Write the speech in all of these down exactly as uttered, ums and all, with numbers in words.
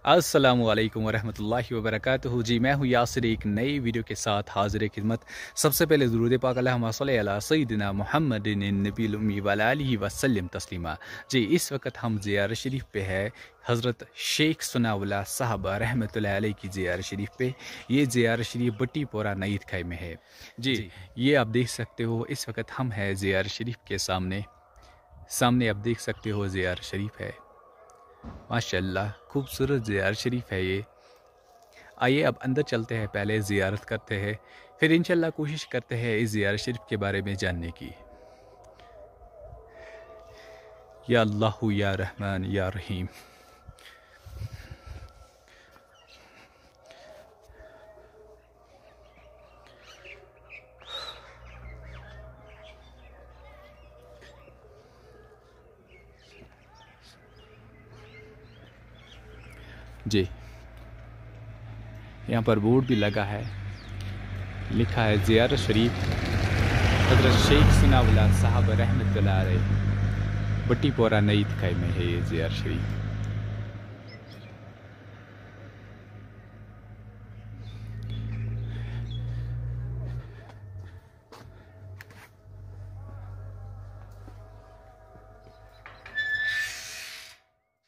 السلام علیکم ورحمۃ اللہ وبرکاتہ۔ جی، میں ہوں یاسر، ایک نئے ویڈیو کے ساتھ حاضر خدمت۔ سب سے پہلے درود پاک، اللہم صلی علی سیدنا محمد النبی الامی وعلی آلہ وسلم تسلیما۔ جی، اس وقت ہم زیارت شریف پہ ہے، حضرت شیخ ثناء اللہ صاحب رحمۃ اللہ علیہ کی زیارت شریف پہ۔ یہ زیارت شریف بٹی پورہ نئی تھائی میں ہے۔ جی، جی۔ یہ آپ دیکھ سکتے ہو، اس وقت ہم ہیں زیارت شریف کے سامنے۔ سامنے آپ دیکھ سکتے ہو زیارت شریف ہے۔ ماشاءاللہ، خوبصورت زیارت شریف ہے یہ۔ آئیے، اب اندر چلتے ہیں، پہلے زیارت کرتے ہیں، پھر انشاءاللہ کوشش کرتے ہیں اس زیارت شریف کے بارے میں جاننے کی۔ یا اللہ، یا رحمان، یا رحیم۔ جی، یہاں پر بورڈ بھی لگا ہے، لکھا ہے زیارت شریف حضرت شیخ ثناء اللہ صاحب رحمۃ اللہ علیہ، بٹی پورہ نئی تھائی میں ہے یہ زیارت شریف۔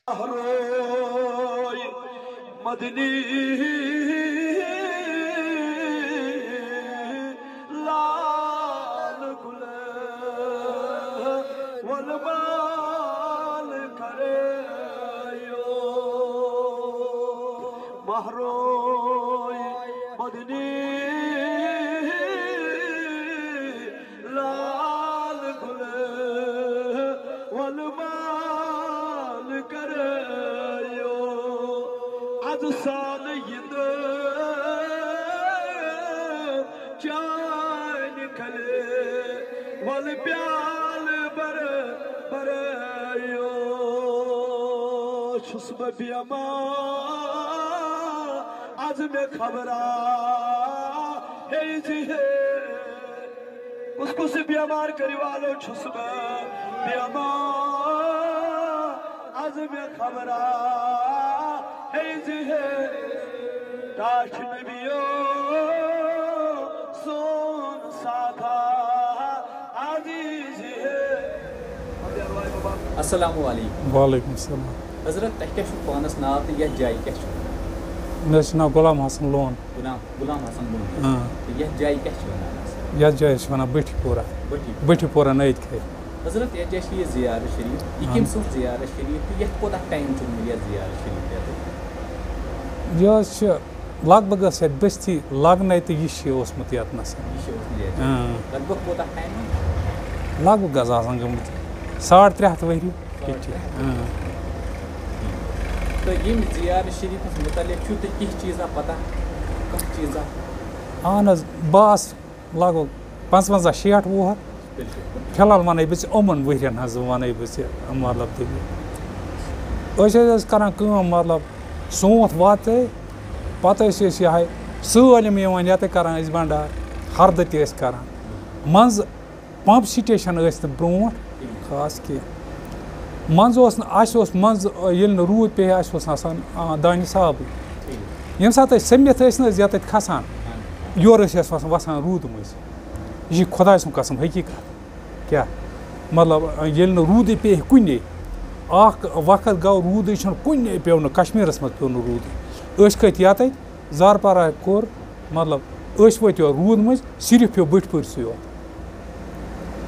روی مدنی لال گل ولبال کرے یو مہروی مدنی لال گل ولبال کرے یو از سال ید چان کھلے ول پیال بر بر یو چھس بہ بیمار از مے خبرا ہے جی ہے کس کس بیمار کری والو چھس بہ بیمار از مے خبرا ہے جی ہے ٹاٹھ نبیو سون ساتھا عزیز ہے۔ السلام علیکم۔ وعلیکم السلام۔ حضرت، تۄہہِ کیٛاہ چھُو پانَس ناو تہٕ یَتھ جایہِ کیٛاہ چھُو وَنان؟ مےٚ حظ چھُ ناو غلام حسن لون۔ غلام، غلام حسن لون۔ آ۔ تہٕ یَتھ جایہِ کیٛاہ چھِ وَنان حظ؟ یَتھ جایہِ چھِ وَنان بٔٹھۍ پورہ۔ بٔٹھۍ پورہ۔ بٔٹھۍ پورہ نٔیِد کھے۔ حضرت، یَتھ جایہِ چھِ یہِ زیارت شریٖف، یہِ آ۔ کَمہِ سُنٛد زیارت شریٖف تہٕ یَتھ کوٗتاہ ٹایم چھُ گوٚمُت یَتھ زیارت شریٖف پٮ۪ٹھ؟ یہِ حظ چھِ لگ بگ ٲس یَتھ دٔستی لگنے تہٕ یہِ چھِ اوسمُت یَتنَس۔ یہِ چھِ اوسمُت ییٚتہِ۔ اۭں۔ لگ بگ کوٗتاہ ٹایم؟ لگ بگ حظ آسان گٔمٕتۍ ساڑ ترٛےٚ ہَتھ ؤری۔ ساڑ ترٛےٚ ہَتھ۔ اۭں۔ تہٕ ییٚمہِ زیارت شریٖفَس مُتعلِق چھُو تۄہہِ کینٛہہ چیٖزا پَتہ؟ کانٛہہ چیٖزا؟ اَہَن حظ، بہٕ آس لگ بگ پانٛژوَنٛزاہ شیٹھ وُہَر۔ بِلکُل۔ فی الحال وَنَے بہٕ ژےٚ یِمَن ؤرۍ یَن ہٕنٛز وَنَے بہٕ ژےٚ، مطلب، دٔلیٖل۔ أسۍ حظ ٲسۍ کَران کٲم، مطلب، سونٛتھ واتہِ، پَتہٕ ٲسۍ أسۍ یِہوٚے سٲلِم یِوان یَتہٕ کَران ٲسۍ بَنڈار، ہَردٕ تہِ ٲسۍ کَران۔ منٛزٕ پمپ سٹیشن ٲسۍ نہٕ برونٛٹھ خاص کینٛہہ۔ منٛزٕ اوس نہٕ، اَسہِ اوس منٛزٕ، ییٚلہِ نہٕ روٗد پیٚیہِ ہا، اَسہِ اوس نہٕ آسان، آ، دانہِ صابٕے۔ ییٚمہِ ساتہٕ أسۍ سٔمِتھ ٲسۍ نہٕ حظ یَتَتھ کھَسان، یورٕ ٲسۍ اَسہِ وَسان، وَسان روٗدٕ مٔنٛزۍ۔ یہِ چھِ خۄداے سُنٛد قسم، حقیٖقت۔ کیٛاہ؟ مطلب، ییٚلہِ نہٕ روٗدٕے پیٚیہِ کُنے، اَکھ وقت گوٚو روٗدٕے چھُنہٕ کُنے پیوٚو نہٕ، کشمیٖرَس منٛز پیوٚو نہٕ روٗدٕے۔ أسۍ کھٔتۍ یَتَتھ، زارپارہ کوٚر، مطلب، أسۍ وٲتۍ یور روٗد مٔنٛزۍ، صرف پیوٚو بٔٹھۍ پٲرۍ سٕے یوت۔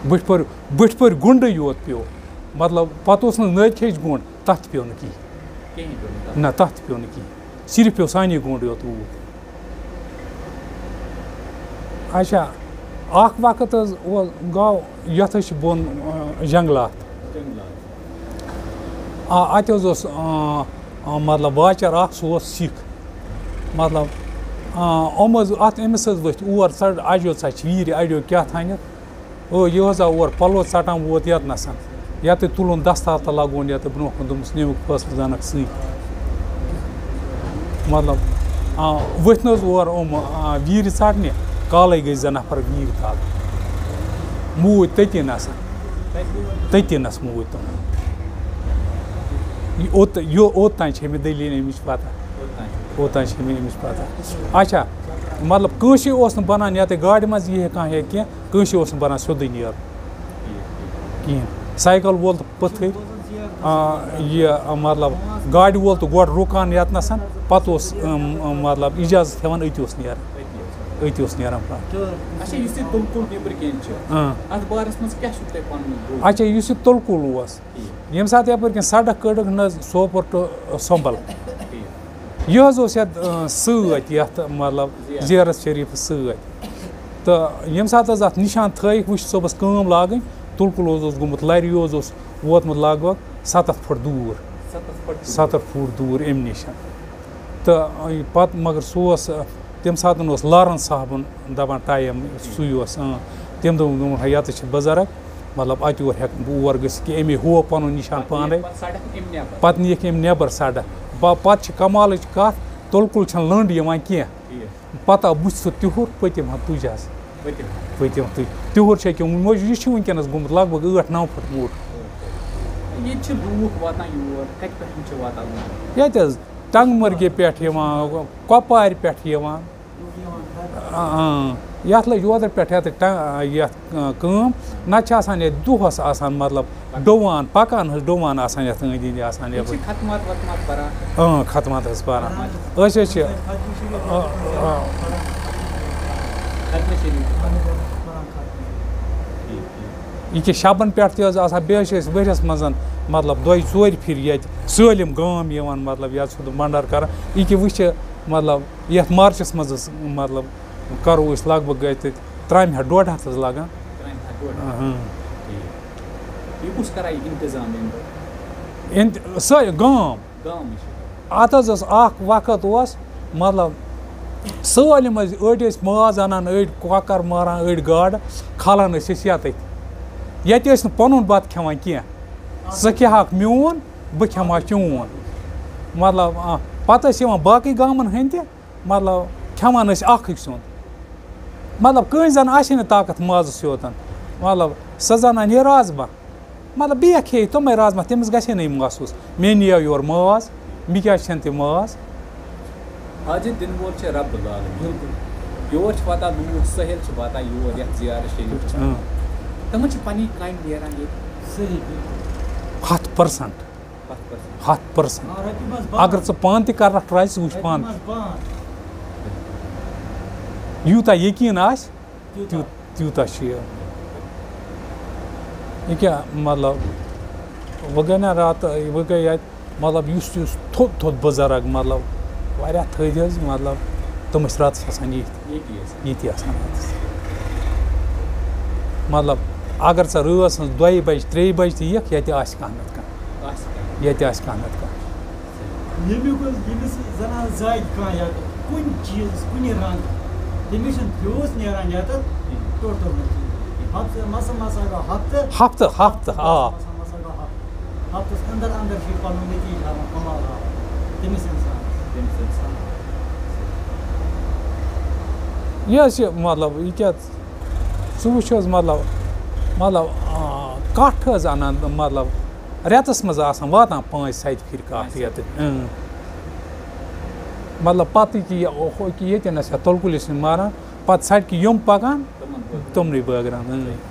بٔٹھۍ پٲرۍ، بٔٹھۍ پٲرۍ گُنڈٕے یوت پیوٚو۔ مطلب، پَتہٕ اوس نہٕ نٲدۍ کھیٚج گُنٛڈ، تَتھ تہِ پیوٚو نہٕ کِہیٖنۍ۔ کِہیٖنۍ پیوٚو نہٕ تَتھ۔ نہ، تَتھ تہِ پیوٚو نہٕ کِہیٖنۍ۔ صرف پیوٚو سانے گُنٛڈ یوت روٗد۔ اچھا، اَکھ وقت حظ اوس، گوٚو یَتھ حظ چھِ بۄن، آ، جنٛگلات۔ جنٛگلات۔ آ، اَتہِ حظ اوس، آ، آ، مطلب، واچَر اَکھ، سُہ اوس سِکھ۔ مطلب، آ، یِم حظ، اَتھ، أمِس حظ ؤتھۍ اور، ژَ-، اَجو ژَچہِ ویٖرِ، اَجو کیٛاہ تھانٮ۪تھ۔ او، یہِ حظ آو اور پَلو ژَٹان ووت یَتنَسَن۔ یَتہٕ تُلُن دَستار تہٕ لَگوُن یَتہٕ برٛونٛہہ کُن، دوٚپمَس، نیوٗکھ فٲصلہٕ زَنَکھ سۭتۍ۔ مطلب، آ، ؤتھۍ نہٕ حظ اور یِم، آ، ویٖرِ ژَٹنہِ، کالَے گٔے زٕ نفر ویٖرِ تَل۔ موٗدۍ تٔتی نَسَن۔ تٔتی نَس موٗدۍ تِم۔ یہِ اوٚت یہِ اوٚت تام چھِ مےٚ دٔلیٖل اَمِچ پَتہ۔ اوٚت تام چھِ مےٚ اَمِچ پَتہ۔ اچھا، مطلب، کٲنٛسہِ اوس نہٕ بَنان یَتھ گاڑِ منٛز یِیہِ کانٛہہ یا کینٛہہ، کٲنٛسہِ اوس نہٕ بَنان سیوٚدُے نیرُن کِہیٖنۍ۔ سایکل وول تہٕ پٔتھٕے، آ، یہِ، آ، مطلب، گاڑِ وول تہٕ گۄڈٕ رُکان یَتنَس، پَتہٕ اوس، اَم، اَم، مطلب، اِجازت ہٮ۪وان، أتی اوس نیران۔ أتی اوس نیران پَتہٕ۔ اچھا، یُس یہِ تُلکُل نیٚبرٕ کِنۍ چھُ، اۭں۔ اَتھ بارَس منٛز کیٛاہ چھُو تۄہہِ پَنُن بوٗزمُت؟ اچھا، یُس یہِ تُلکُل اوس، ییٚمہِ ساتہٕ یَپٲرۍ کِنۍ سڑک کٔڈٕکھ نہ حظ سوپور to سُمبل، یہِ حظ اوس یَتھ، اۭں، سۭتۍ، یَتھ، مطلب، زیارت۔ زیارت شریٖفَس سۭتۍ۔ تہٕ ییٚمہِ ساتہٕ حظ اَتھ نِشان تھٲیِکھ، وٕچھ صٲبَس کٲم لاگٕنۍ، تُلکُل حظ اوس گوٚمُت لَرِ، یہِ حظ اوس ووتمُت لگ بگ سَتَتھ فُٹ دوٗر۔ سَتَتھ فُٹ۔ سَتَتھ فُٹ دوٗر اَمہِ نِش۔ تہٕ پَتہٕ، مگر سُہ اوس، تَمہِ ساتہٕ اوس لارَن صاحبُن دَپان ٹایم، سُے اوس، اۭں۔ تٔمۍ دوٚپ، دوٚپُن، "ہے، یَتَس چھِ بُزرگ، مطلب، اَتہِ یور ہٮ۪کہٕ بہٕ اور گٔژھِتھ کہِ أمۍ ہوو پَنُن نِشان پَتہٕ پانَے۔" پَتہٕ سڑک اَمہِ نٮ۪بر۔ پَتہٕ نِیَکھ أمۍ نٮ۪بر سڑک۔ با-، پَتہٕ چھِ کمالٕچ کَتھ، تُلکُل چھَنہٕ لٔنٛڈ یِوان کینٛہہ۔ ٹھیٖک۔ پَتہٕ آو بُتھِ سُہ تِہُر، پٔتِم ہا تُج حظ۔ پٔتِم۔ پٔتِم تُج۔ تِہُر چھِ أکیٛاہ وۄنۍ، یہِ چھُ وٕنکیٚنَس گوٚمُت لگ بگ ٲٹھ نَو فُٹ موٚٹ۔ ییٚتہِ چھِ لوٗکھ واتان یور، کَتہِ پٮ۪ٹھ چھِ واتان لوٗکھ؟ ییٚتہِ حظ، ٹنٛگمرگہِ پٮ۪ٹھ یِوان، کۄپوارِ پٮ۪ٹھ یِوان۔ اۭں، یَتھ لٔج اوترٕ پٮ۪ٹھ یَتھ ٹا-، یَتھ، اۭں، کٲم۔ نَتہٕ چھِ آسان ییٚتہِ دۄہَس آسان، مطلب، ڈوان، پَکان حظ ڈوان آسان یَتھ أنٛدۍ أنٛدۍ آسان یِم چھِ یَپٲرۍ۔ ختمات وتمات پَران۔ اۭں، ختمات حظ پَران۔ أسۍ حظ چھِ، اۭں، اۭں۔ ختمہِ شریٖف۔ یہِ کہِ شَبَن پٮ۪ٹھ تہِ حظ آسان، بیٚیہِ حظ چھِ أسۍ ؤریَس منٛز، مطلب، دۄیہِ ژورِ پھِرِ ییٚتہِ سٲلِم گام یِوان، مطلب، یَتھ سُہ بَنڈار کَران۔ یہِ کہِ وٕچھِ، مطلب، یَتھ مارچَس منٛز حظ، مطلب، کَرو أسۍ لگ بگ گٔے تَتہِ ترٛامہِ ہَتھ ڈۄڈ ہَتھ حظ لَگان۔ ترٛامہِ ہَتھ ڈۄڈ ہَتھ۔ اَہَن۔ ٹھیٖک۔ یہِ کُس کَران یہِ اِنتظام اَمہِ دۄہ؟ اِنت-، سٲ-، گام۔ گامٕچ۔ اَتھ حظ اوس اَکھ وقت اوس، مطلب، سٲلِم ٲسۍ، أڑۍ ٲسۍ ماز اَنان، أڑۍ کۄکَر ماران، أڑۍ گاڈٕ، کھالان ٲسۍ أسۍ یَتٕتھۍ۔ ییٚتہِ ٲسۍ نہٕ پَنُن بَتہٕ کھٮ۪وان کینٛہہ۔ ژٕ کھٮ۪ہَکھ میون، بہٕ کھٮ۪مہٕ ہا چون۔ مطلب، آ، پَتہٕ ٲسۍ یِوان باقٕے گامَن ہٕنٛدۍ تہِ، مطلب، کھٮ۪وان ٲسۍ اَکھ أکۍ سُنٛد۔ مطلب، کٲنٛسہِ زَن آسہِ ہے نہٕ طاقت مازَس یوتَن۔ مطلب، سۄ زَن اَنہِ ہے رازما۔ مطلب، بیٚیہِ کھیٚیہِ تِمَے رازما، تٔمِس گژھِ ہے نہٕ یہِ محسوٗس، مےٚ نِیو یورٕ ماز، مےٚ کیٛازِ چھَنہٕ تہِ ماز؟ حاجت دِنہٕ وول چھُ رب العالمین۔ یور چھِ واتان لوٗکھ، سٲحِل چھِ واتان یور، یَتھ زیارت شریٖفَس۔ اۭں۔ تِمَن چھِ پَنٕنۍ کامہِ نیران ییٚتہِ۔ صحیح، بِلکُل۔ ہَتھ پٔرسَنٛٹ۔ ہَتھ پٔرسَنٛٹ۔ ہَتھ پٔرسَنٛٹ۔ آ، رۄپیہِ منٛز پانٛژھ۔ اگر ژٕ پانہٕ تہِ کَرَکھ ٹرٛاے، ژٕ وٕچھ رۄپیہِ پانہٕ۔ منٛز پانٛژھ۔ یوٗتاہ یقیٖن آسہِ، تیوٗتاہ۔ تیوٗ-، تیوٗتاہ چھُ یہِ۔ یہِ کیٛاہ مطلب، وۄنۍ گٔے نہ راتہٕ، وۄنۍ گٔے اَتہِ، مطلب، یُس، یُس تھوٚد تھوٚد بُزرگ، مطلب، واریاہ تھٔدۍ حظ، مطلب، تِم ٲسۍ راتَس آسان ییٚتھۍ۔ ییٚتی ٲسۍ۔ ییٚتی آسان راتَس۔ مطلب، اگر ژٕ رٲژ ہٕنٛز دۄیہِ بَجہِ، ترٛیٚیہِ بَجہِ تہِ یِکھ، ییٚتہِ آسہِ کانٛہہ نَتہٕ کانٛہہ۔ آسہِ کانٛہہ۔ ییٚتہِ آسہِ کانٛہہ نَتہٕ کانٛہہ۔ ییٚمیُک حظ، ییٚمِس زَنان زاگہِ کانٛہہ یا کُنہِ چیٖزَس، کُنہِ رنٛگہٕ، تٔمِس چھُنہٕ فیوٗز نیران یَتَتھ ٹوٹَل نہٕ کِہیٖنۍ۔ ہفتہٕ، مسا مسا گوٚو ہفتہٕ۔ ہفتہٕ، ہفتہٕ، آ۔ مسا مسا گوٚو ہفتہٕ۔ ہفتَس اندر اندر چھُ یہِ پَنُن نتیٖجہٕ ہاوان، کمال ہاوان تٔمِس اِنسانَس۔ تٔمِس اِنسانَس۔ یہِ حظ چھِ، مطلب، یہِ کیٛاہ، ژٕ وٕچھ حظ، مطلب، مطلب، آ، کَٹھ حظ اَنان، مطلب، رٮ۪تَس منٛز آسان واتان پانٛژِ سَتہِ پھِرِ کَٹھ پانٛژِ یَتھ۔ اۭں۔ مطلب، پَتہٕ کہِ یہِ، ہُہ کہِ ییٚتہِ نَس یَتھ تُلکُلِس نِش ماران، پَتہٕ ژَٹہِ کہِ یِم پَکان، تِمَن بٲگراوان۔ تِمنٕے بٲگراوان، اۭں۔